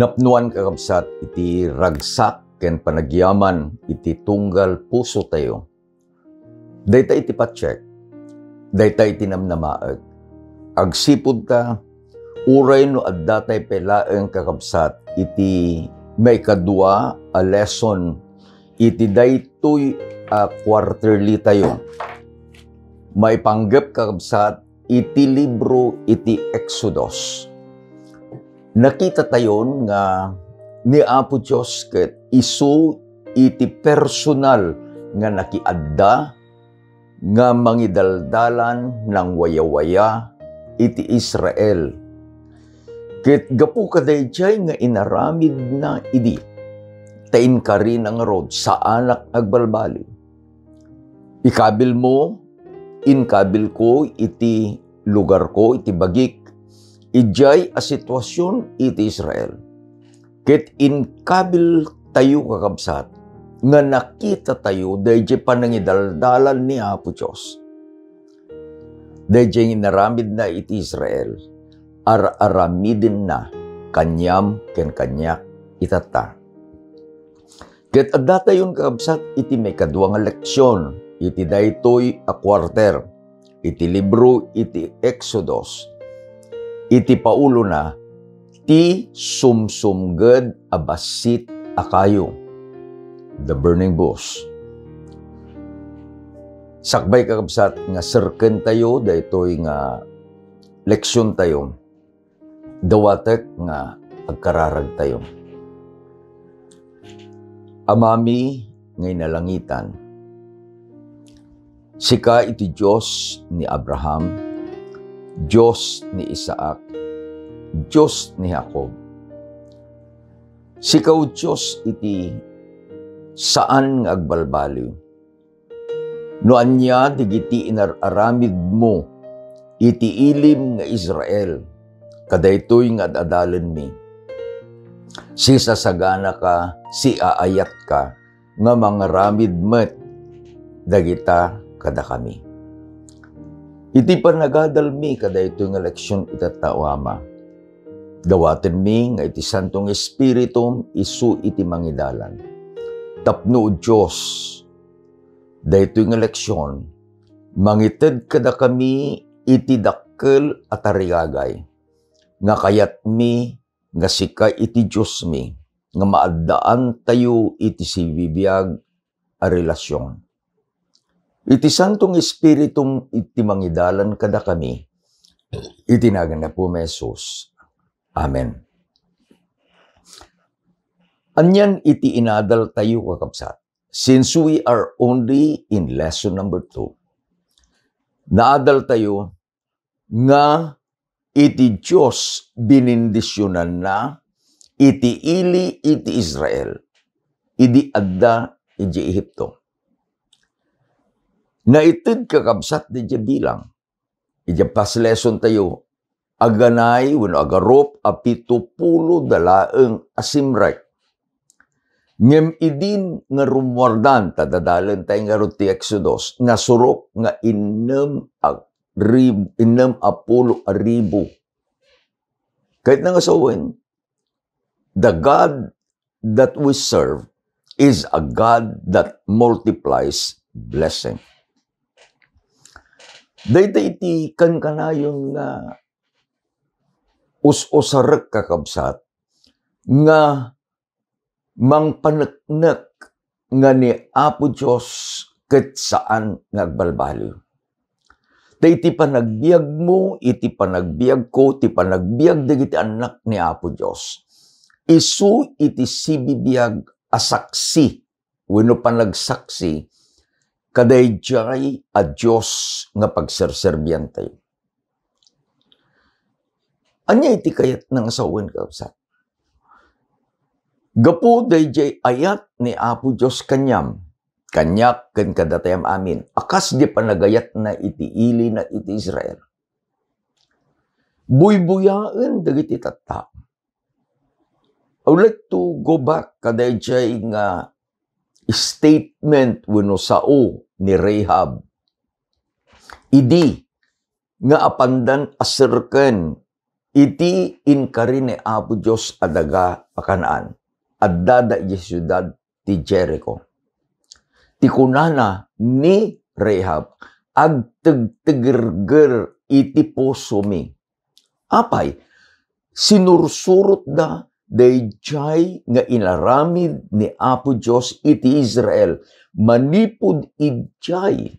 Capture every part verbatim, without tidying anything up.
Napnoan, kakabsat, iti ragsak ken panagyaman iti tunggal pusotayo. Dayta iti patiek, dayta iti namnamaek. Agsipud ta, uray no adda tay pay laeng, kakabsat, iti maikadua a lesson iti daytoy a quarterly tayo. Maipanggep, kakabsat, iti libro iti Exodus. Nakitatayon nga ni Apo Dios ket isu iti personal nga nakiadda nga mangidaldalan nangwayawaya iti Israel. Ket gapu kadaydiay nga inaramidna idi, ta inkarina ngarud, saanak agbalbaliw. Ikabilmo, inkabilko iti lugarko, iti bagik, idiay a situasion iti Israel. Ket inkabiltayo, kakabsat, nga nakitatayo daydiay panangidaldalan ni Apo Dios. Daydiay nga inaramidna iti Israel, ar-aramidenna kaniam ken kaniak itatta. Ket addatayon, kakabsat, iti maikadua nga leksion iti daytoy a quarter iti libro iti Exodus, iti paulona, ti sumsumged a bassit a kayo, the burning bush. Sakbay, kakabsat, nga serkentayo daytoy nga leksiontayo, dawatek nga agkararagtayo. Amami nga inalangitan, sika iti Dios ni Abraham, Dios ni Isaac, Dios ni Jacob. Sika, O Dios, iti saan nga agbalbaliw. No ania dagiti inar-aramidmo iti ilim nga Israel, kadaytoy nga ad-adalenmi. Sisasaganaka, siaayatka, nga mangaramid met dagita kadakami. Iti panagadalmi kadaytoy nga leksion itatta, O Ama, dawatenmi nga iti Santo nga Espiritum isu iti mangidalan. Tapno, O Dios, daytoy nga leksion, mangited kadakami iti dakkel a tarigagay nga kayatmi nga sika iti Diosmi, nga maaddaantayo iti sibibiag a relasion. Iti Santo nga Espiritum iti mangidalan kadakami, iti nagan ni Apomi Jesus. Amen. Anian iti inadaltayo, kakabsat? Since we are only in lesson number two, naadaltayo nga iti Dios binindisionanna iti ili iti Israel idi adda idiay Egipto. Naited, kakabsat, daydiay bilang. Idiay past lesson tayo, aganay wenno agarup a pito pulo da laeng a simrek. Ngem idin nga rummuardan, ta dadalen tayo ngarud ti Exodus, nasurok nga innem a rib-, innem a pulo a ribu. Kayatna nga sawen, the God that we serve is a God that multiplies blessing. Dayta iti kankanayon nga us-usarek, kakabsat, nga mangpaneknek nga ni Apo Dios ket saan nga agbalbaliw. Ta iti panagbiagmo, iti panagbiagko, ti panagbiag dagiti annak ni Apo Dios, isu iti sibibiag a saksi wenno panagsaksi kadaydiay a Dios nga pagserserbiantayo. Ania iti kayatna nga sawen, kakabsat? Gapu daydiay ayat ni Apo Dios kaniam, kaniak ken kadatayam amin, a kas di panagayatna iti ilina iti Israel. Buybuyaen dagiti tattao. I would like to go back kadaydiay nga statement wenno sao ni Rahab idi nga apandan a serken iti inkari ni Apo Dios a daga a Canaan. Addada idiay siudad ti Jerico. Ti kunana ni Rahab, "Agtegtegerger iti pusomi." Apay, sinursurotda daydiay nga inaramid ni Apo Dios iti Israel manipud idiay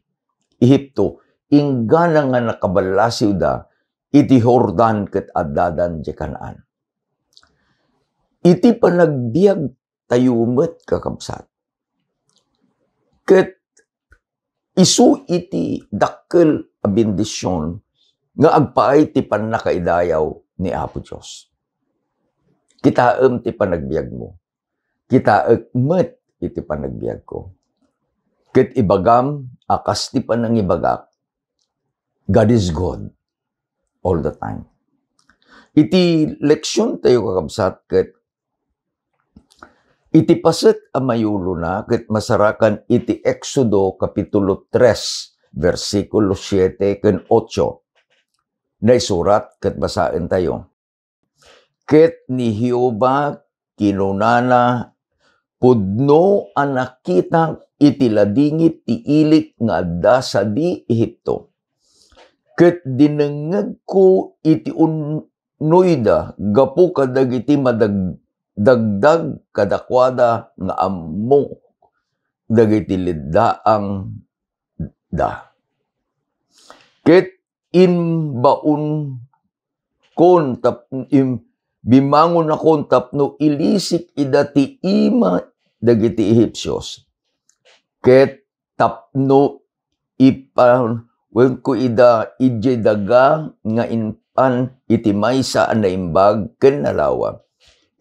Ehipto, inggana nga nakaballasiwda iti Jordan ket addadan idiay Canaan. Iti panagbiag tayo met, kakabsat. Ket isu iti dakkel a bendision nga agpaay ti pannakaidayaw ni Apo Dios. Kitaem ti panagbiagmo. Kitaek met iti panagbiagko. Ket ibagam a kas ti panangibagak, God is good all the time. Iti leksion tayo, kakabsat, ket iti paset a mayulona ket masarakan iti Exodo Kapitulo tres, bersikulo siete ken otso. Naisurat ket basaen tayo. Ket ni Jehovah kinunana, "Pudno a nakitak iti ladingit ti ilik nga adda sadi Ehipto. Ket dinengngegko iti un-, unnoyda gapu kadagiti madagdagdag kadakuada nga ammo dagiti leddaangda. Ket imbaonkon tap-, im-, bimmangonakon tapno ilisik ida ti ima dagiti Ehipsios. Ket tapno ipawenko ida idiay daga nga impan iti maysa a naimbag ken nalawa,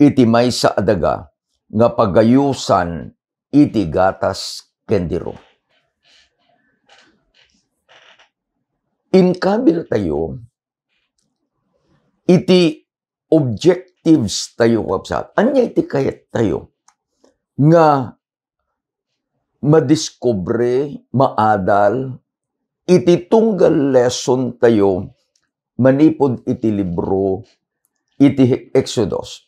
iti maysa a daga nga pagayosan iti gatas ken dirum." Inkabil tayo iti objectives tayo, kabsat. Ania iti kayat tayo nga madiskubre, maadal iti tunggal lesson tayo manipud iti libro iti Exodus?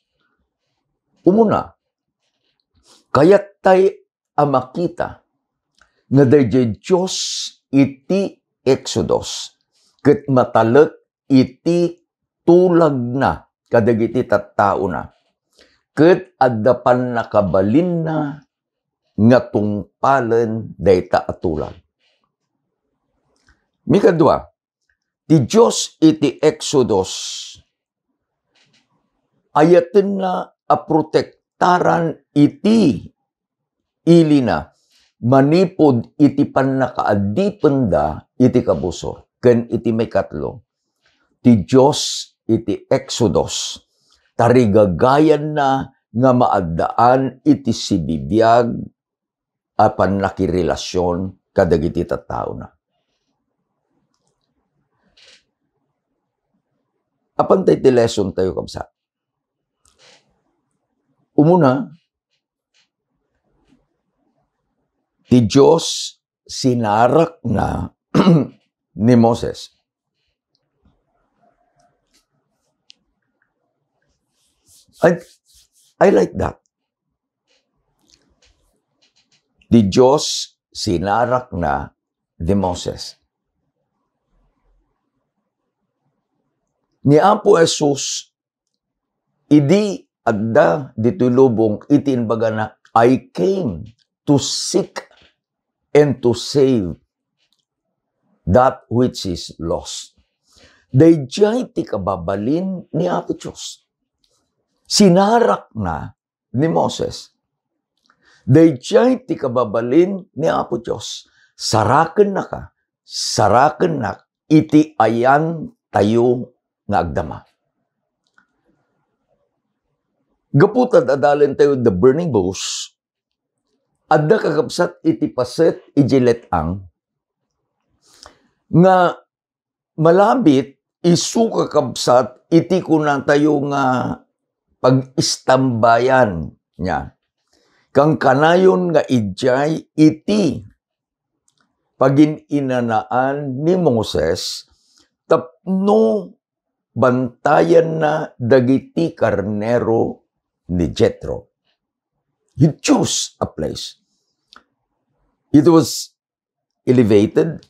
Umuna, kayat tay a makita nga daydiay Dios iti Exodus ket matalek iti tulagna kadagiti tattaona, ket adda pannakabalinna nga tungpalen dayta a tulag. Mikadua, ti Dios iti Exodus, ayatenna a protektaran iti ilina manipud iti pannakaadipenda iti kabusor. Ken iti maikatlo, ti Dios iti Exodus, tarigagayanna nga maaddaan iti sibibiag a pannakirelasion kadagiti tattaona. Apan tay ti lesson tayo, kabsat. Umuna, ti Dios sinarakna ni Moses. I, I like that. Ti Dios sinarakna ni Moses. Ni Apo Jesus, idi adda ditoy lubong, iti imbagana, "I came to seek and to save that which is lost." Daydiay ti kababalin ni Apo Dios. Sinarakna ni Moses. Daydiay ti kababalin ni Apo Dios. Sarakennaka, sarakennak iti ayan tayo nga agdama. Gapu ta adalen tayo the burning bush, adda, kakabsat, iti paset iti let-ang nga malabit isu, kakabsat, iti kunatayo nga pag-istambayan niya. Kankanayon nga idiay iti pagin-inanaan ni Moses tapno bantayanna dagiti karnero ni Jethro. He chose a place. It was elevated,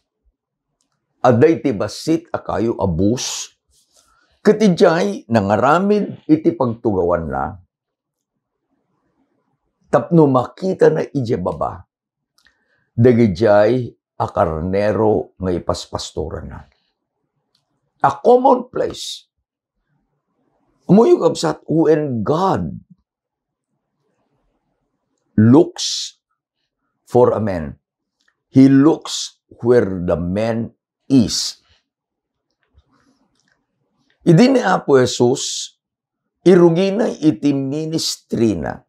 adda iti bassit a kayo a bus, ket idiay nangaramid iti pagtugawanna tapno makitana idiay baba dagidiay a karnero nga ipaspastoranna. A common place. Ammoyo, kabsat, when God looks for a man, He looks where the man is. Idi ni Apo Jesus, irugina iti ministrina.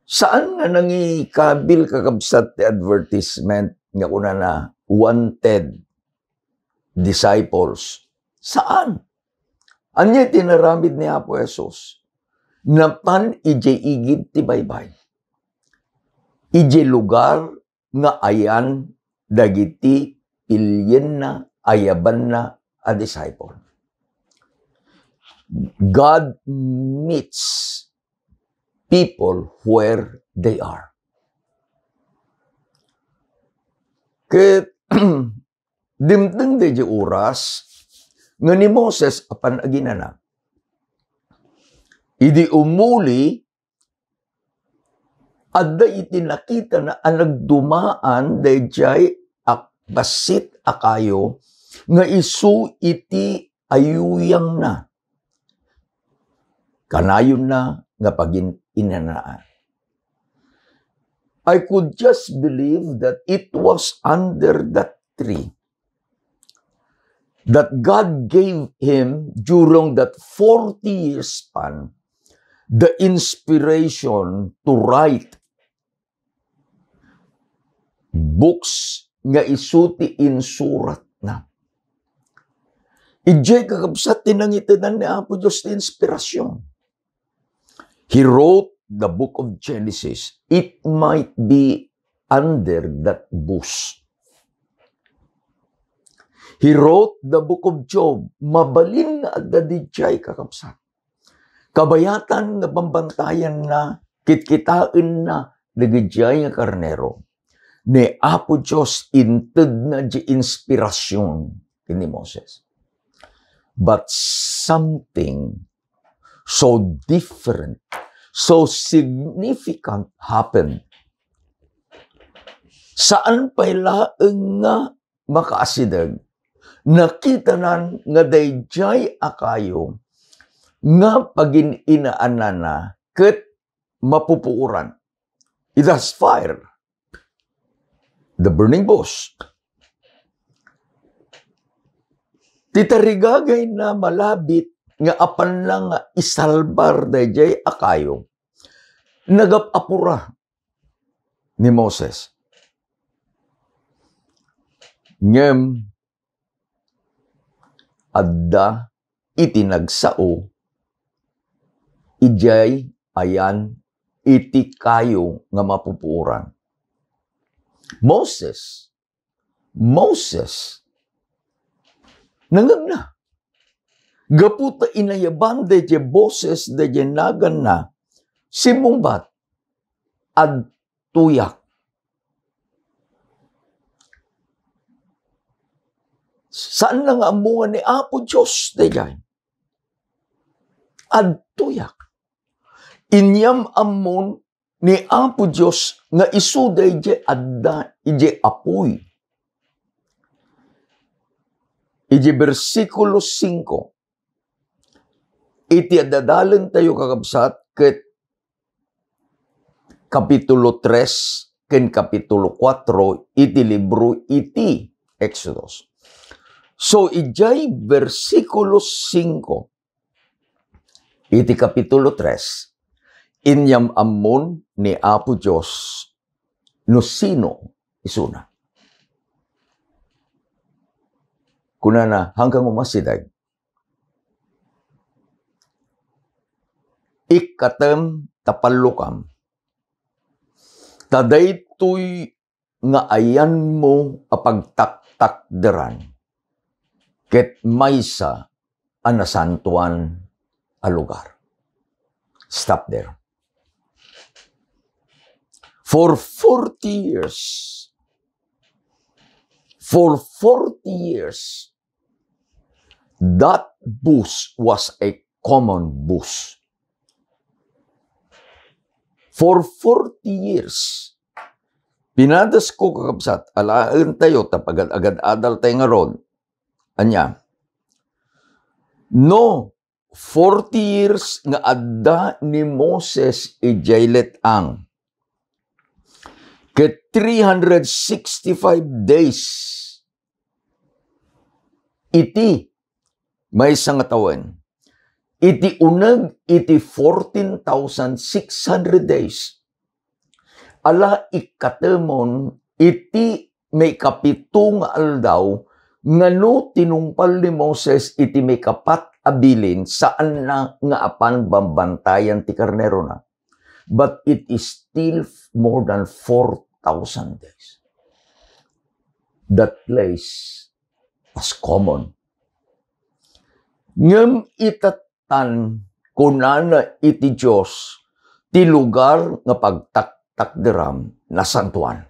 Saan nga nangikabil, kakabsat, ti advertisement nga kunana, "Wanted disciples." Saan? Ania ti inaramid ni Apo Jesus? Napan idiay igid ti baybay. Idiay lugar nga ayan dagiti pilienna, ayabanna a disciple. God meets people where they are. Ket dimteng daydi oras nga ni Moses apan aginana. Idi umuli, adda iti nakitana a nagdumaan daydiay a bassit a kayo nga isu iti ayuyangna. Kanayonna nga pagin-inanaan. I could just believe that it was under that tree that God gave him during that forty years span the inspiration to write books nga isu ti insuratna. Idiay, kakabsat, ti nangitedan ni Apo Dios ti inspirasyon. He wrote the book of Genesis. It might be under that bush. He wrote the book of Job. Mabalin nga adda didiay, kakabsat. Kabayatan nga bambantayanna, kitkitaenna dagidiay nga karnero. Ni Apo Dios intedna diay inspirasyon ken ni Moses. But something so different, so significant happened. Saan pay laeng nga makaasideg, nakitanan nga daydiay a kayo nga pagin-inaanana ket mapupuoran. It has fire. The burning bush. Ti tarigagayna malabit nga apanna nga isalbar daydiay a kayo, nagap-apura ni Moses. Ngem adda iti nagsao idiay ayan iti kayo nga mapupuoran. Moses, Moses, nangngegna. Gapu ta inayaban daydiay boses, daydiay naganna, simmungbat, "Adtoyak." Saanna nga ammo nga ni Apo Dios daydiay. "Adtoyak." Inyam-ammon ni Apo Dios nga isu daydiay adda idiay apuy. Idiay bersikulo singko, iti adadalentayo, kakabsat, ket kapitulo tres ken kapitulo kuatro iti libro iti Exodus. So, idiay bersikulo singko iti kapitulo tres, inyam-ammon ni Apo Dios no sino isuna. Kunana, "Hanggang umasideg, ikkatem ta pallukam, ta daytoy nga ayanmo a pagtaktakderan, ket maysa a nasantoan a lugar. Stop there. For forty years, for forty years, that booth was a common booth. For forty years, pinadasko, kakabsat, alaentayo ta pagad-agad-adal tayo ngarud. Ania? No, forty years nga adda ni Moses idiay let-ang, ket three hundred sixty-five days iti maysa nga tawen, iti uneg iti fourteen thousand six hundred days, ala ikkatemon iti maikapito nga aldaw nga no tinungpal ni Moses iti maikapat a bilin, saanna nga apan bambantayan ti karnerona. But it is still more than four thousand days. That place was common. Ngem ita tan kunana iti Dios, ti lugar nga pagtaktakderam nasantoan.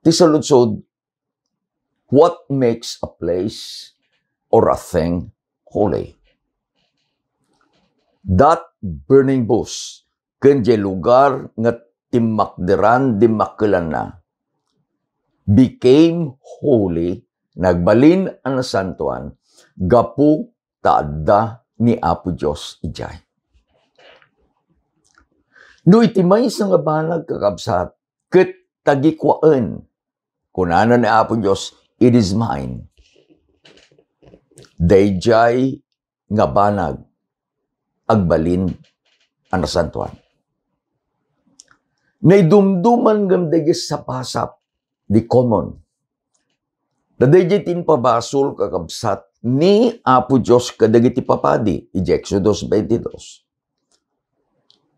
Ti saludsod, what makes a place or a thing holy? That burning bush ken diay lugar nga timmakderan, dimmakkelanna, became holy, nagbalin a nasantoan, gapu ta adda ni Apo Dios idiay. No iti maysa nga banag, kakabsat, ket tagikuaen, kunana ni Apo Dios, "It is mine." Daydiay nga banag agbalin a nasantoan. Naidumduman ngem daydiay sapasap, di common. Ta daydiay ti impabasol, kakabsat, ni Apo Dios kadagiti papadi, iti Exodus twenty-two,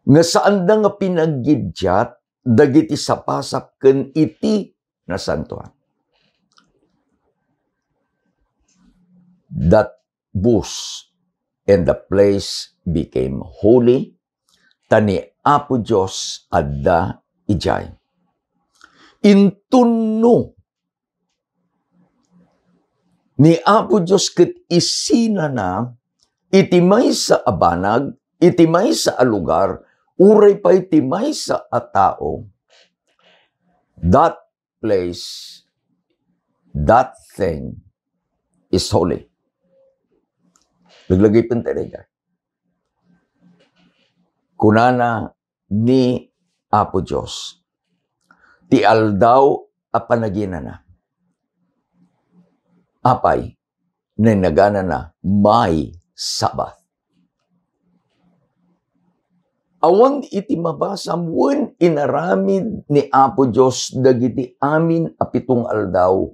nga saanda nga pinaggidiat dagiti sapasap ken iti nasantoan. That booth and the place became holy, ta ni Apo Dios adda idiay. Inton no ni Apo Dios ket isinana iti maysa a banag, iti maysa a lugar, uray pay ti maysa a tao, that place, that thing is holy. Laglagipen tayo dayta. Kunana ni Apo Dios, ti aldaw a panaginana, apay, naganana may Sabbath. Awan iti mabasam wen inaramid ni Apo Dios dagiti amin a pito nga aldaw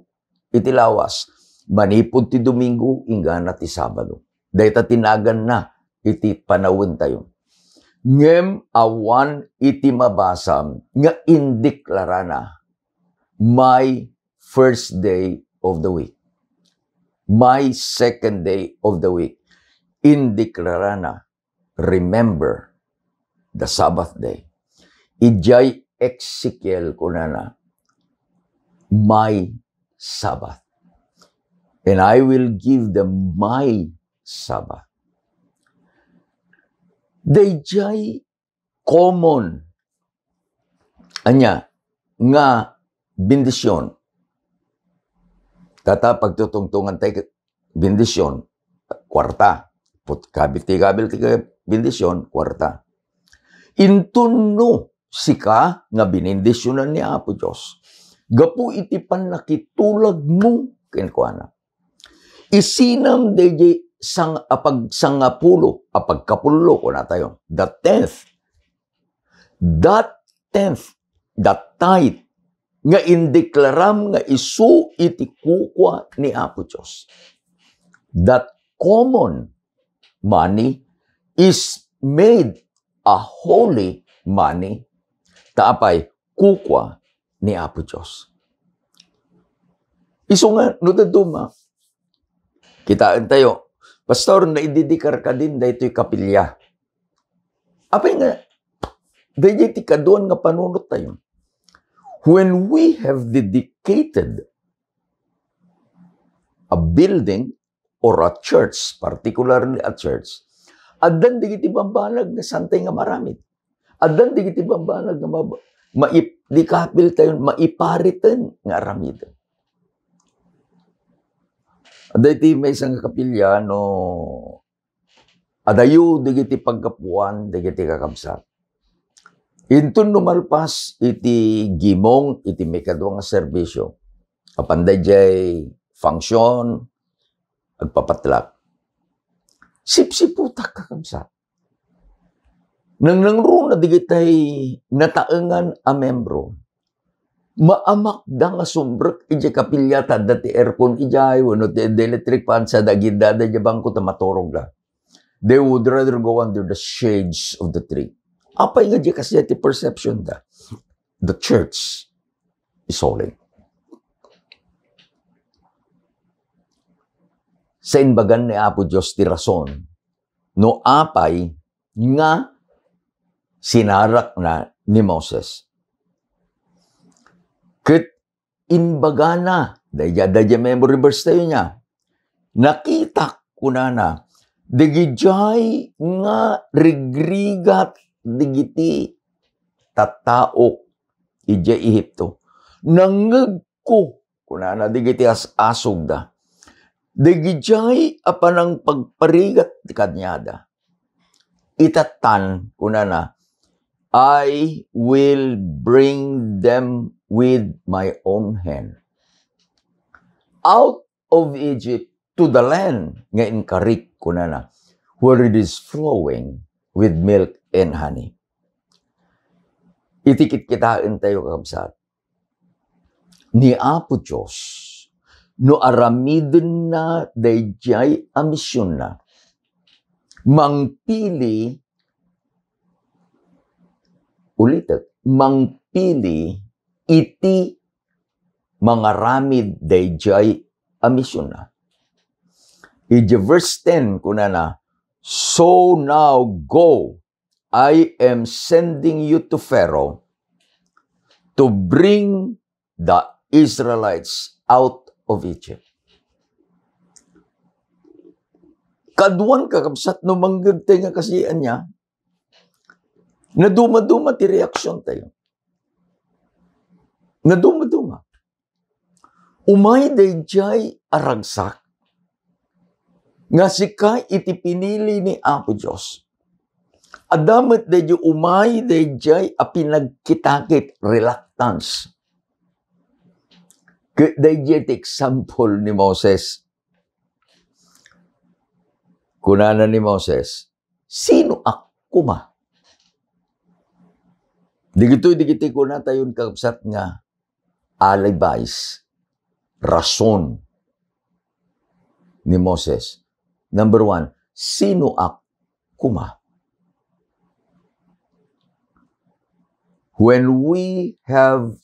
iti lawas, manipud ti Domingo inggana ti Sabado. Dayta ti naganna iti panawentayo. Ngem awan iti mabasam nga indeklarana, "My first day of the week. My second day of the week." Indeklarana, "Remember the Sabbath day." Idiay Ezekiel kunana, "My Sabbath. And I will give them my Sabbath." Daydiay common. Ania nga bendision? Tata, pagtutungtungan tayo, bendision, kuarta. Put-, kabil ti, kabil ti bendision, kuarta. Inton no sika nga binindisionan ni Apo Dios, gapu iti pannakitulagmo kenkuana, isinam daydiay sang-, a pagsangapulo, a pagkapullo, kunatayo, the tenth. That tenth, that tithe, nga indeklaram nga isu iti kukua ni Apo Dios. That common money is made a holy money, ta apay, kukua ni Apo Dios. Isu nga, no dadduma, kitaentayo, "Pastor, naidedikar kadin daytoy kapilya." Apay nga, daydiay ti kaduan nga panunottayo. When we have dedicated a building or a church, particularly a church, addan dagiti bambanag nga saantay nga maaramid. Addan dagiti bambanag nga ma-, maip-, di kapiltayo, maipariten nga aramiden. Adda iti maysa nga kapilya no adayo dagiti paggapuan dagiti kakabsat. Inton no malpas iti gimong iti maikadua nga serbisyo, apan daydiay function, agpapatlak. Sipsiputak, kakabsat. Nangnangruna digitay nataengan a membro. Maamakda nga sumrek idiay kapilya ta adda ti aircon idiay wenno ti, ti electric fan sa dagidada idiay bangko ta maturogda. They would rather go under the shades of the tree. Apay nga di kasdiay ti perception da? The church is holy. Sa imbagan ni Apo Dios ti rason no apay nga sinarakna ni Moses. Ket imbagana, daydiay, daydiay memory verse tayo niya. "Nakitak," kunana, "dagidiay nga rigrigat dagiti tattaok idiay Ehipto. Nangngegko," kunana, "dagiti as-asugda. Dagidiay a panangpagparigat kaniada. Itatan," kunana, "I will bring them with my own hand out of Egypt to the land nga inkarik," kunana, "where it is flowing with milk and honey." Iti kitkitaentayo, kakabsat, ni Apo Dios, no aramidenna daydiay a misionna, mangpili, ulitek, mangpili iti mangaramid daydiay a misionna. Iti verse ten, kunana, "So now go, I am sending you to Pharaoh to bring the Israelites out of Egypt." Kaduan, kakabsat, no mangngegtay nga kasdiay ania, nadumaduma ti reaksiontayo. Nadumaduma. Umay daydiay a ragsak nga sika iti pinili ni Apo Dios. Adda met daydiay umay daydiay a pinagkitakit, reluctance. Ket daydiay ti example ni Moses. Kunana ni Moses, "Sinoak koma?" Dagitoy dagiti kunatayon, kakabsat, nga alibis, rason ni Moses. Number one, sinoak koma? When we have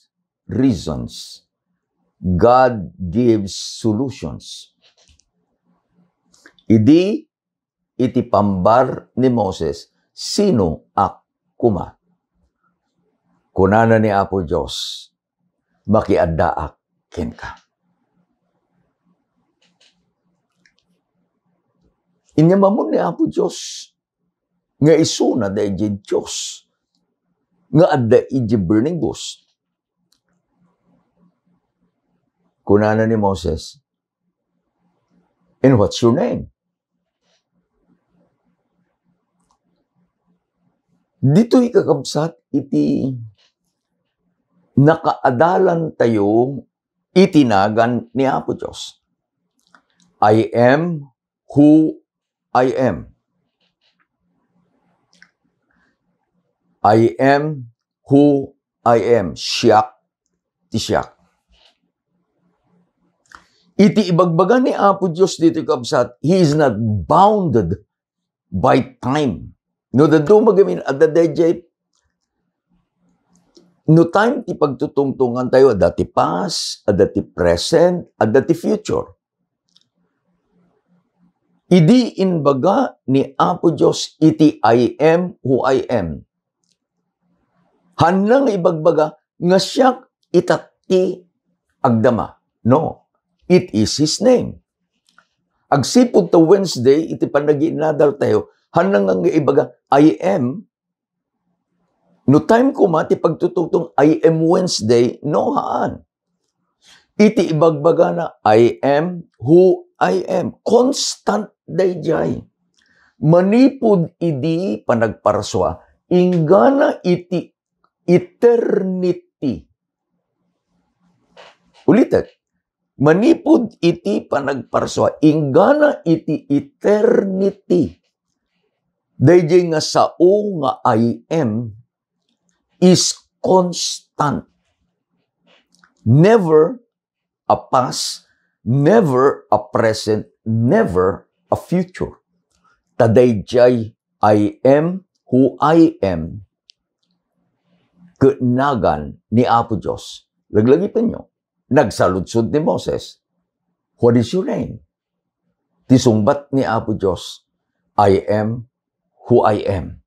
reasons, God gives solutions. Idi iti pambar ni Moses, "Sinoak koma?" Kunana ni Apo Dios, "Makiaddaak kenka." Inyamanen ni Apo Dios nga isuna daydiay Dios nga adda idiay burning bush. Kunana ni Moses, "And what's your name?" Ditoy, kakabsat, iti nakaadalantayo iti nagan ni Apo Dios. "I am who I am. I am who I am." Siak ti siak. Iti ibagbaga ni Apo Dios ditoy, kabsat, He is not bounded by time. No dadduma gamin, adda daydiay No time ti pagtutungtungan tayo, adda ti past, adda ti present, adda ti future. Idi imbaga ni Apo Dios iti "I am who I am," haanna nga ibagbaga nga siak ita ti agdama. No, it is His name. Agsipud ta Wednesday, iti panagin-inadal tayo, haanna nga, nga ibaga, "I am." No time koma ti pagtutungtong, "I am Wednesday," no, haan. Iti ibagbagana, "I am who I am." Constant daydiay. Manipud idi panagparsua, inggana iti eternity. Ulitek, manipud iti panagparsua, inggana iti eternity. Daydiay nga sao nga "I am" is constant. Never a past, never a present, never a future. Ta daydiay "I am who I am" ket nagan ni Apo Dios. Laglagipenyo, nagsaludsod ni Moses, "What is your name?" Ti sungbat ni Apo Dios, "I am who I am."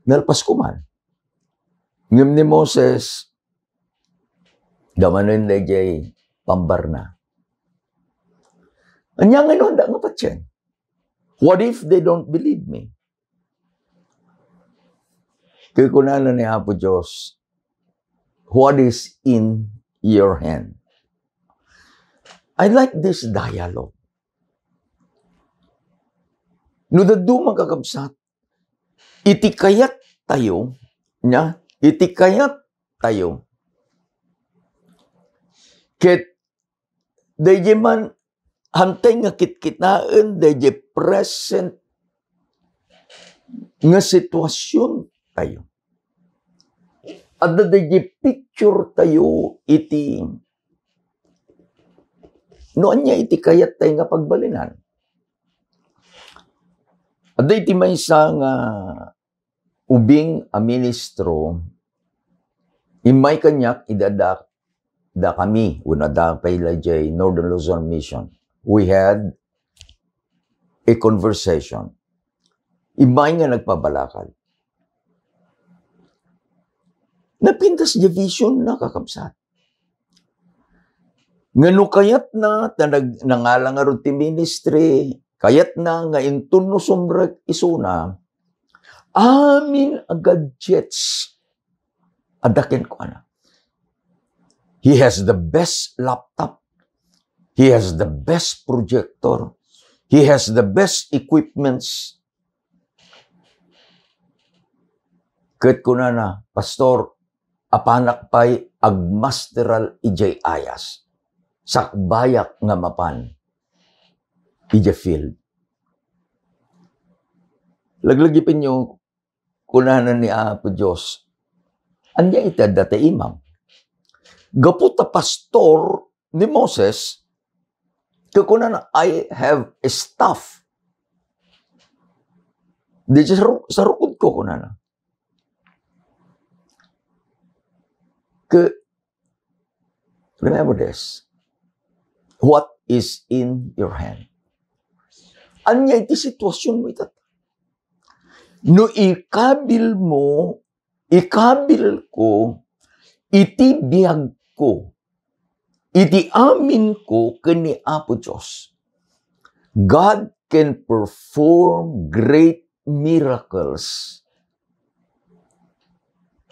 Nalpas ko man. Ngem ni Moses, damanen daydiay pambarna. Ania nga no adda nga patien? What if they don't believe me? Kaya kunana ni Apo Dios, "What is in your hand?" I like this dialogue. No dadduma, kakabsat, iti kayat tayo, nia, iti kayat tayo, ket daydiay man, hantay nga kitkitaen daydiay present nga sitwasyon tayo. Adda daydiay picture tayo iti no ania iti kayat tayo nga pagbalinan. Adda iti maysa nga ubing a ministro, immay kaniak idi adda, adda kami, wenno adda pay la idiay Northern Luzon Mission. We had a conversation. Immay nga nagpabalakad. Napintas diay vision na, kakabsat. Nga no kayatna, ta nag-, nangala ngarud ti ministry, kayatna nga inton no sumrek isuna, amin a gadgets, adda kenkuana. He has the best laptop. He has the best projector. He has the best equipments. Ket kunana, "Pastor, apanak pay agmasteral idiay ayas. Sakbayak nga mapan idiay field." Laglagipenyo, kunana ni Apo Dios, "Ania iti adda ti imam?" Gapu ta pastor ni Moses, ket kunana, "I have a staff." Di saru-, sarukodko, kunana. Ket remember this, what is in your hand? Ania iti sitwasionmo ita? No ikabilmo, ikabilko iti biagko, iti aminko ken ni Apo Dios, God can perform great miracles.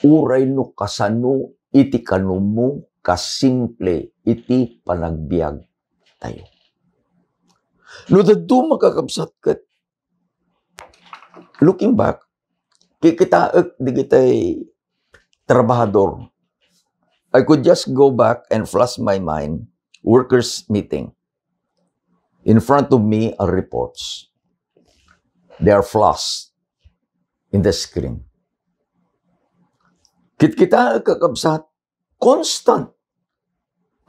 Uray no kasano iti kanumo, kasimple iti panagbiag tayo. No dadduma, kakabsat, ket looking back, kikitaek digitay trabahador. I could just go back and flash my mind, workers meeting. In front of me are reports. They are flashed in the screen. Kitkitaek, kakabsat, constant.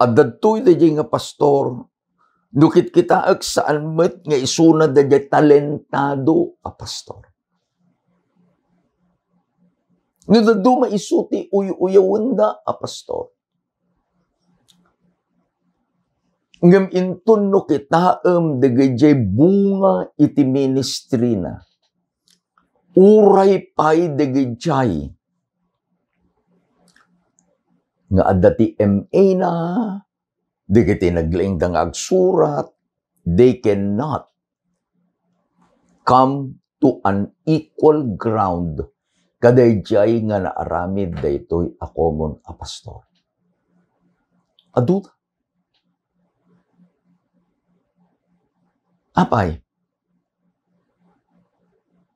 Adda daytoy daydiay nga pastor, no kitkitaek, saan met nga isuna daydiay talentado a pastor. No dadduma isu ti uy-uyawenda a pastor. Ngem inton no kitaem dagiti bunga iti ministry na, uray pay dagiti nga adda ti M A na, dagiti naglaingda nga agsurat, they cannot come to an equal ground kadaydiay nga naaramid daytoy a common a pastor. Adu. Apay,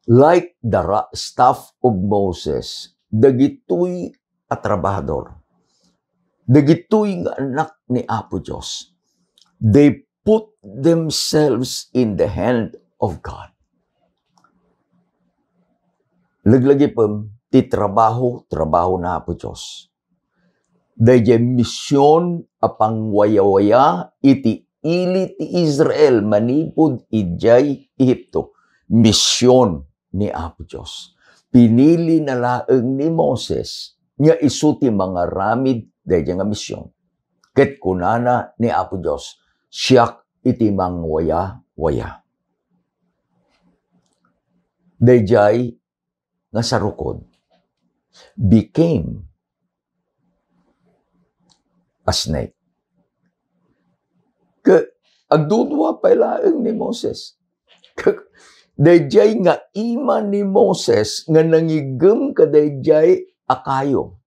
like the ra-, staff of Moses, dagitoy a trabahador, dagitoy nga anak ni Apo Dios, they put themselves in the hand of God. Laglagipem ti trabaho, trabaho na Apo Dios. Daydiay mision a pangwayawaya iti ili ti Israel manipud idiay Ehipto. Mision ni Apo Dios. Pinili na laeng ni Moses nga isu ti mangaramid daydiay nga mision. Ket kunana ni Apo Dios, "Siak iti mangwaya-waya." Daydiay nga sarukod became a snake. Ke-, agdudua pay laeng ni Moses. Ke-, daydiay nga ima ni Moses nga nangigem kadaydiay a kayo,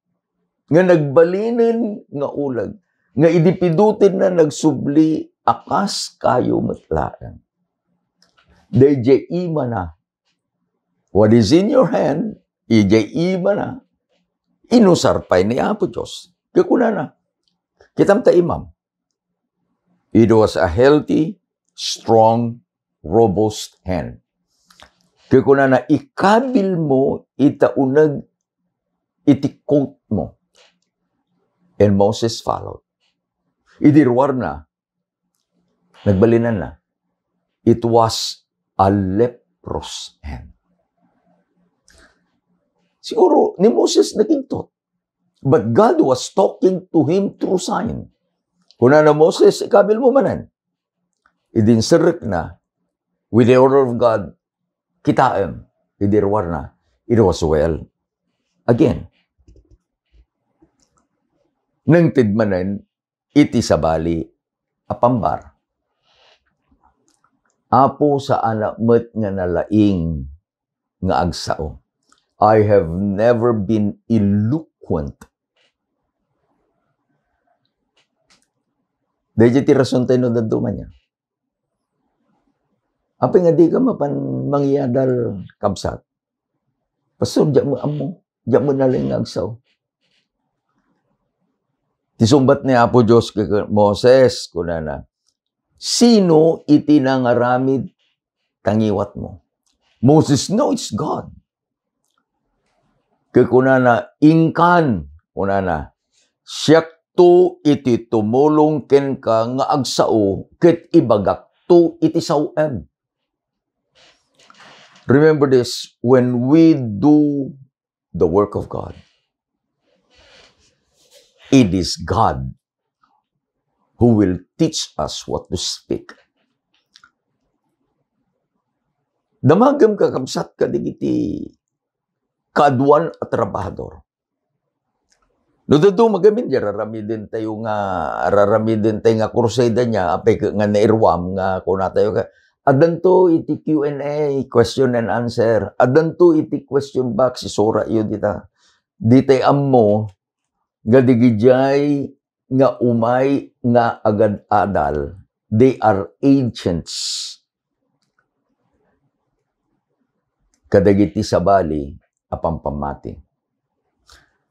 nga nagbalinen nga uleg, nga idi pidutenna nagsubli a kas kayo met laeng. Daydiay imana, what is in your hand, idiay imana, inusar pay ni Apo Dios. Ket kunana, kitam ta imam. It was a healthy, strong, robust hand. Ket kunana, ikabil mo ita uneg iti coat mo. And Moses followed. Idi ruarna, nagbalinanna. It was a leprous hand. Siguro ni Moses nakigtot. But God was talking to him through sign. Kunana, "Moses, ikabil mo manen." Idi inserrekna, with the order of God, kitaem, idi ruarna, it was well. Again, nangted manen iti sabali a pambar. Apo, saanak met nga nalaing nga agsao. I have never been eloquent. Daydiay ti rason tayo no dadduma niya. Apay nga di ka mapan mangyadal, kabsat? Pastor, diak mo ammo. Diak mo nalaing nga agsao. Ti sungbat ni Apo Dios ken Moses, kunana, "Sino iti nangaramid ta ngiwatmo?" Moses, "No, it's God." Ket kunana, "Inkan," kunana, "siakto iti tumulong kenka nga agsao ket ibagakto iti saoem." Remember this, when we do the work of God, it is God who will teach us what to speak. Damagem, kakabsat, kadagiti kaaduan a trabahador. No dadduma gamin, di raramiden tayo nga, raramiden tayo nga crusade niya, apay ke-, nga nairuam nga kuna tayo ka, addanto iti Q and A, question and answer. Addanto iti question box, isura iyo dita. Di tayo ammo nga digidiay nga umay nga agad-adal, they are agents kadagiti sabali a pampammati.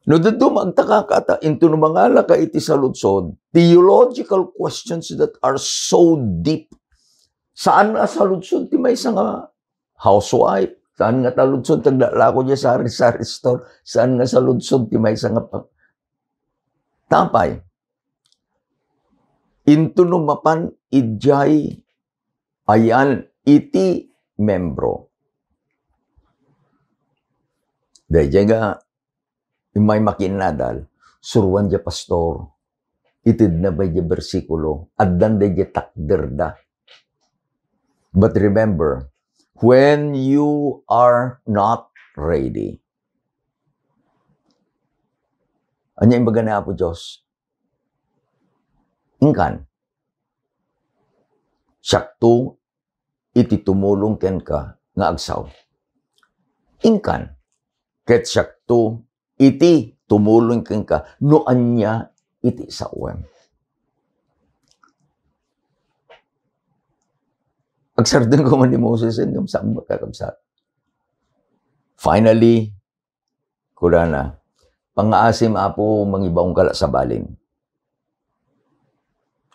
No dadduma, agtakaka ta, intono mangalaka iti saludsod, theological questions that are so deep. Saan nga saludsod ti maysa nga housewife. Saan nga saludsod ti aglaklako diay sari-sari store. Saan nga saludsod ti maysa nga pa-, tapay. Intono mapan idiay ayan iti membro. Daydiay nga Immay makiinnadal, suroan diay pastor. Itedna pay diay bersikulo, addan daydiay takderda. But remember, when you are not ready, ania imbaga ni Apo Dios? Inkan, siakto iti tumulong kenka nga agsao. Inkan, ket siakto iti tumulong kenka no ania iti saoem. Agsardeng koma ni Moses, ngem saan, kakabsat. Finally, kunana, "Pangngaasim, Apo, mangibaonka la sabali."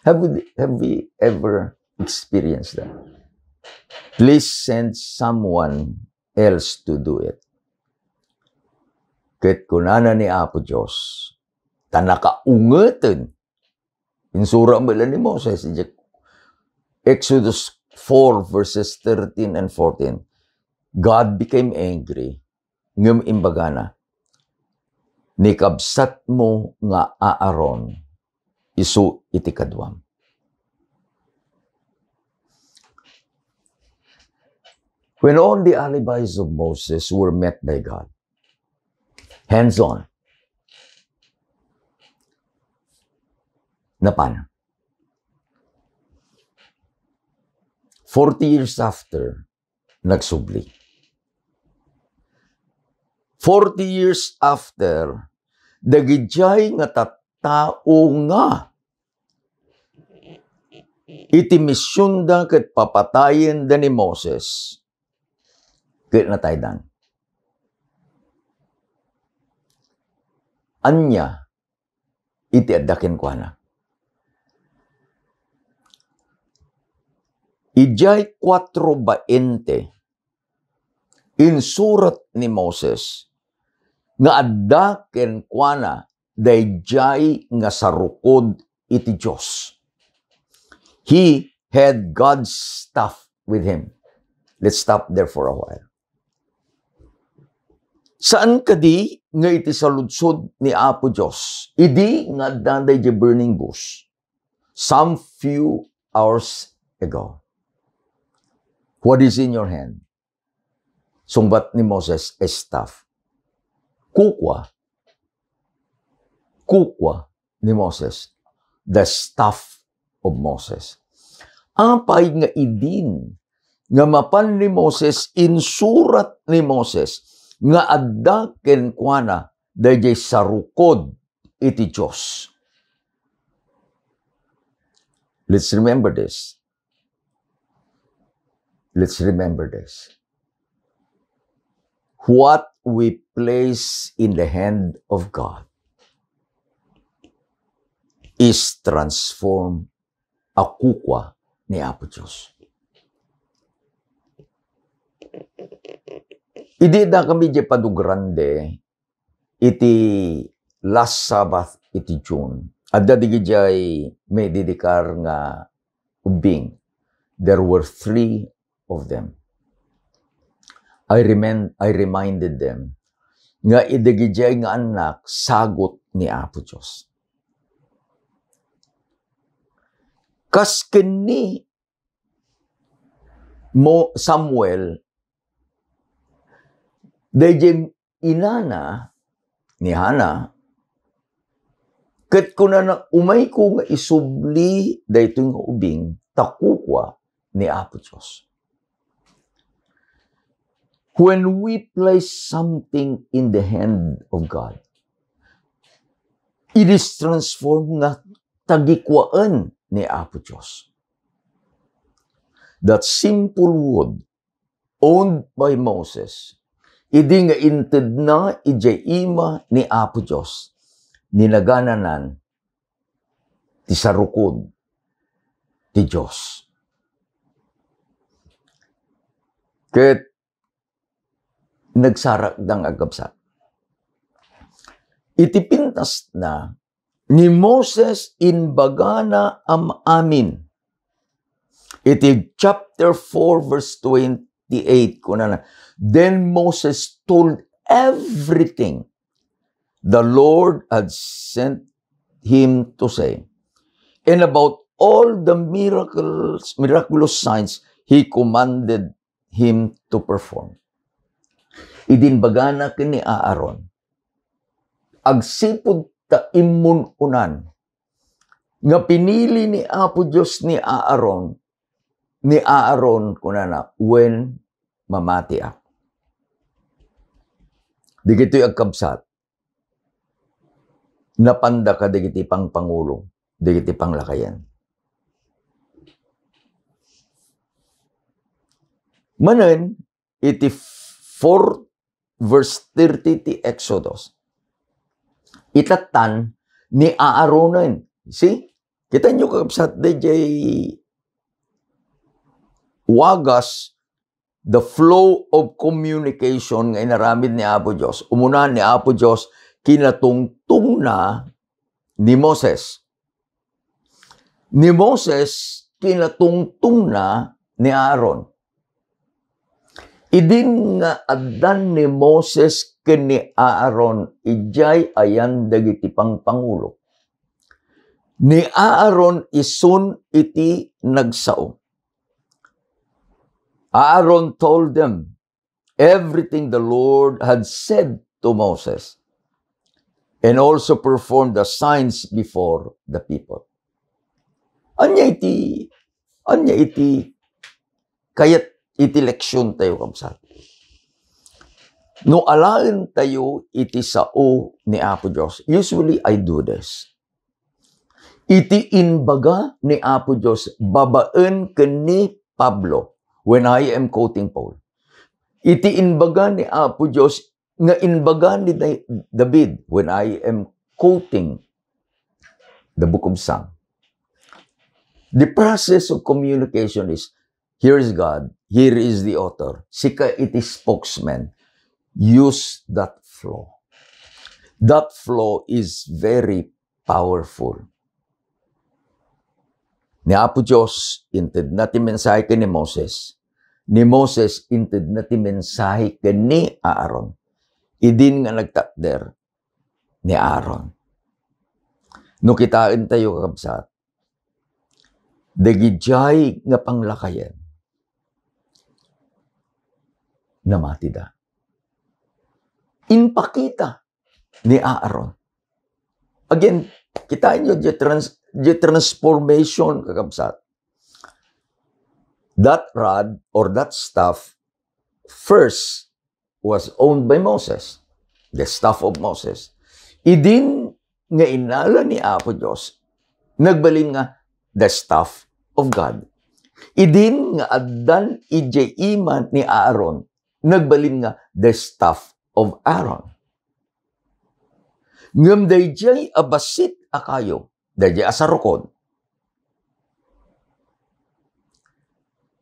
Have we, have we ever experienced that? Please send someone else to do it. Ket kunana ni Apo Dios, ta nakaungeten, insura met la ni Moses, idiay Exodus four verses thirteen and fourteen, God became angry, ngem imbagana, "Ni kabsatmo nga Aaron, isu iti kaduam." When all the alibis of Moses were met by God, hands-on, napan. Forty years after, nagsubli. Forty years after, dagidiay nga tattao nga iti misionda ket papatayenda ni Moses, ket nataydan. Ania iti adda kenkuana? Idiay kuatro baente, insurat ni Moses nga adda kenkuana daydiay nga sarukod iti Dios. He had God's staff with him. Let's stop there for a while. Saan kadi nga iti saludsod ni Apo Dios idi nga adda daydiay burning bush some few hours ago? What is in your hand? Sungbat ni Moses, a staff. Kukua. Kukua ni Moses, the staff of Moses. Apay nga idin nga mapan ni Moses, insurat ni Moses nga adda kenkuana daydiay sarukod iti Dios? Let's remember this. Let's remember this. What we place in the hand of God is transformed a kukua ni Apo Dios. Idi dakami diay Padogrande, iti last Sabbath iti June, adda dagidiay maididikar nga ubbing. There were three of them. I remind, I reminded them nga idagidiay nga annak, sagut ni Apo Dios. Kas ken ni Mo-, Samuel, daydiay inana ni Hana, ket kunana, "Umayko nga isubli daytoy nga ubing, ta kukua ni Apo Dios." When we place something in the hand of God, it is transformed nga tagikuaen ni Apo Dios. That simple wood owned by Moses, idi nga intedna idiay ima ni Apo Dios, ninagananan ti sarukod ti Dios. Ket nagsarakdan nga agkabsat. Iti pintasna, ni Moses imbagana am-amin. Iti chapter four, verse twenty-eight, kunana, "Then Moses told everything the Lord had sent him to say, and about all the miracles, miraculous signs he commanded him to perform. Idin bagana ken ni Aaron, agsipud ta immun-unan nga pinili ni Apo Dios ni Aaron, ni Aaron, kunana, "Wen mamatiak." Dagitoy agkabsat, napanda kadagiti pangpangulo, dagiti panglakayen. Manen, iti four verse thirty ti Exodus, itattan ni Aaronen. See? Kita nyo, kakabsat, dayjay wagas, the flow of communication nga inaramid ni Apo Dios. Umuna ni Apo Dios, kinatungtongna ni Moses. Ni Moses, kinatungtongna ni Aaron. Idin nga addan ni Moses ken ni Aaron idiay ayan dagiti pangpangulo, ni Aaron isun iti nagsao. Aaron told them everything the Lord had said to Moses, and also performed the signs before the people. Ania iti, ania iti kayat iti leksion tayo, kabsat? No alaen tayo iti sao ni Apo Dios, usually I do this. Iti imbaga ni Apo Dios babaen ken ni Pablo, when I am quoting Paul. Iti imbaga ni Apo Dios nga imbaga ni Da-, David, when I am quoting the book of Psalm. The process of communication is, here is God, here is the author. Sika iti spokesman. Use that flow. That flow is very powerful. Ni Apo Dios, intedna ti mensahe ken ni Moses. Ni Moses, intedna ti mensahe ken ni Aaron. Idin nga nagtakder ni Aaron. No kitaen tayo, kakabsat, dagidiay nga panglakayen, namatida. Impakita ni Aaron. Again, kitaen nyo, the trans-, the transformation, kakabsat. That rod or that staff first was owned by Moses, the staff of Moses. Idin nga inala ni Apo Dios, nagbalin nga the staff of God. Idin nga addan idiay ima ni Aaron, nagbalin nga the staff of Aaron. Ngem daydiay a bassit a kayo, daydiay a sarukod,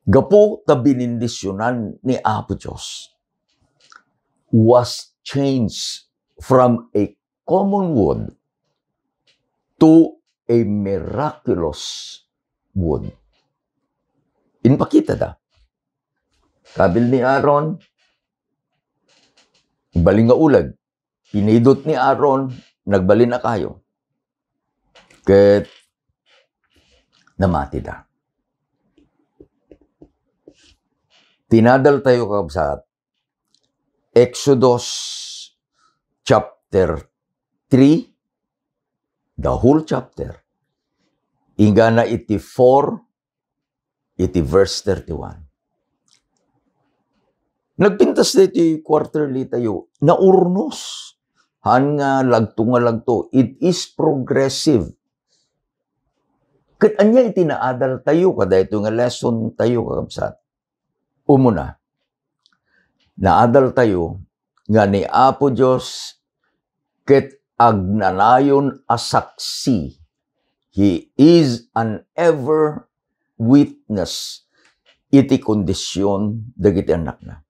gapu ta binindisionan ni Apo Dios, was changed from a common wood to a miraculous wood. Inpakitada. Kabil ni Aaron, balin nga uleg. Pinidot ni Aaron, nagbalin a kayo. Ket namatida. Tinadal tayo, kabsat, Exodus chapter three, the whole chapter. Inggana iti four, iti verse thirty-one. Nagpintas daytoy quarterly tayo, naurnos. Han nga lagto nga lagto, it is progressive. Ket ania iti naadal tayo kadaytoy nga lesson tayo, kakabsat? Umuna, naadal tayo nga ni Apo Dios ket agnanayon a saksi. He is an ever witness iti kondisyon dagiti annakna.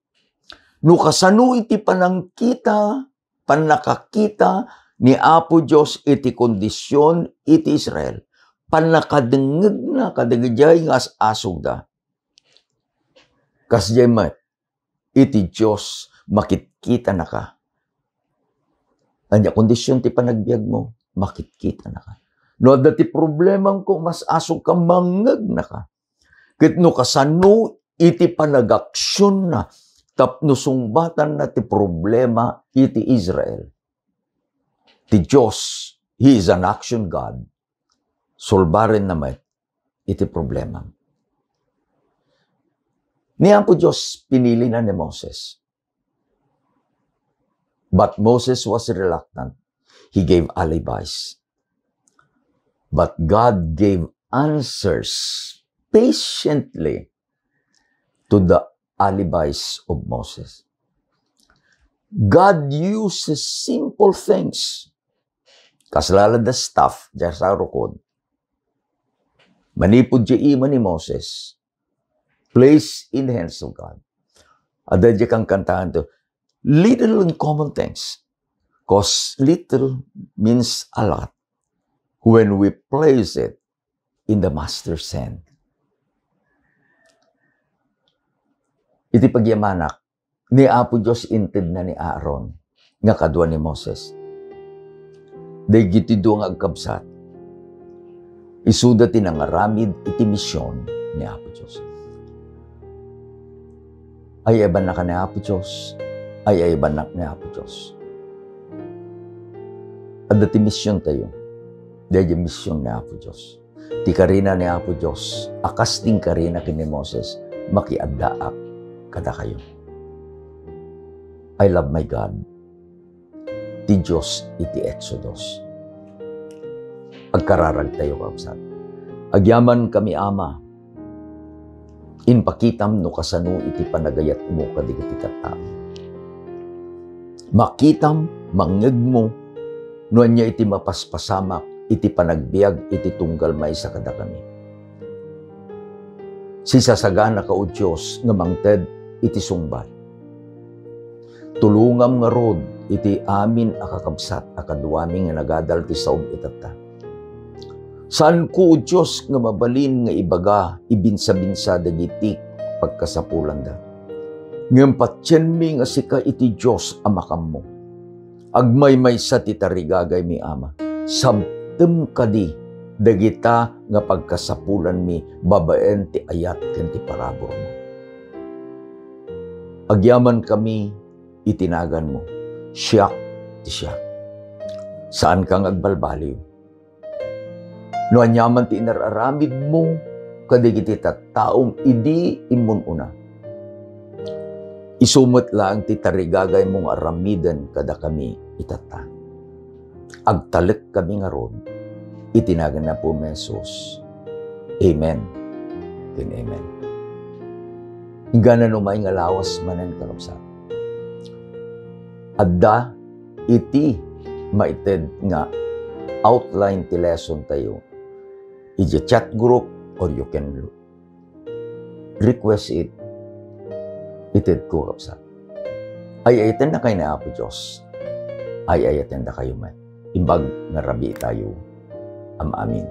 No kasano iti panangkita, pannakakita ni Apo Dios iti kondisyon iti Israel, pannakadengngegna kadagijay nga as-asugda. Kasdiay met, iti Dios makitkitanaka. Ania kondisyon ti panagbiagmo? Makitkitanaka. No adda ti problemangko, mas asukam mangngegnaka. Ket no kasano iti panagaksionna tapno sungbatanna ti problema iti Israel? Ti Dios, He is an action God. Sulbarenna met iti problema. Ni Apo Dios, pinilina ni Moses. But Moses was reluctant. He gave alibis. But God gave answers patiently to the alibis of Moses. God uses simple things. Kasla la da staff, da sarukod. Manipud di ima ni Moses, placed in the hands of God. Adda di kangkantahan to, little and common things. 'Cause little means a lot when we place it in the Master's hand. Iti pagyamanak, ni Apo Dios intedna ni Aaron nga kadua ni Moses. Dagiti dua nga agkabsat, isuda ti nangaramid iti mision ni Apo Dios. Ay-ayabannaka ni Apo Dios. Ay-ayabannak ni Apo Dios. Adda ti misiontayo. Daydi mision ni Apo Dios. Ti karina ni Apo Dios, a kas ti inkarina ken ni Moses, makiaddaak kadakayo. I love my God. Ti Dios iti Exodus. Agkararagtayo, kabsat. Agyamankami, Ama, impakitam no kasano iti panagayatmo kadagiti tattao. Makitam, mangngegmo, no ania iti mapaspasamak iti panagbiag iti tunggal maysa kadakami. Sisasaganaka, O Dios, nga mangted iti sungbat. Tulongam ngarud iti amin a kakabsat a kaduami nga nagadal ti saom itatta. Saanko, O Dios, nga mabalin nga ibaga, ibinsabinsa dagiti pagkasapulanda. Ngem patienmi nga sika iti Dios a makammo. Agmaymaysa ti tarigagaymi, Ama. Sabtem kadi dagita nga pagkasapulanmi babaen ti ayat ken ti paraburmo. Agyamankami iti naganmo. Siak ti siak. Saanka nga agbalbaliw. No aniaman ti inar-aramidmo kadagiti tattaom idi immun-una, isu met laeng ti tarigagaymo nga aramiden kadakami itatta. Agtalekkami ngarud iti nagan ni Apo Jesus. Amen ken amen. Inggana no maay nga lawas manen, kakabsat. Adda iti maited nga outline ti lesson tayo iti chat group, or you can request it. Itedko, kabsat. Ay-ayatennakay ni Apo Dios. Ay-ayatendakayo met. Imbag nga rabii tayo. Am-amin.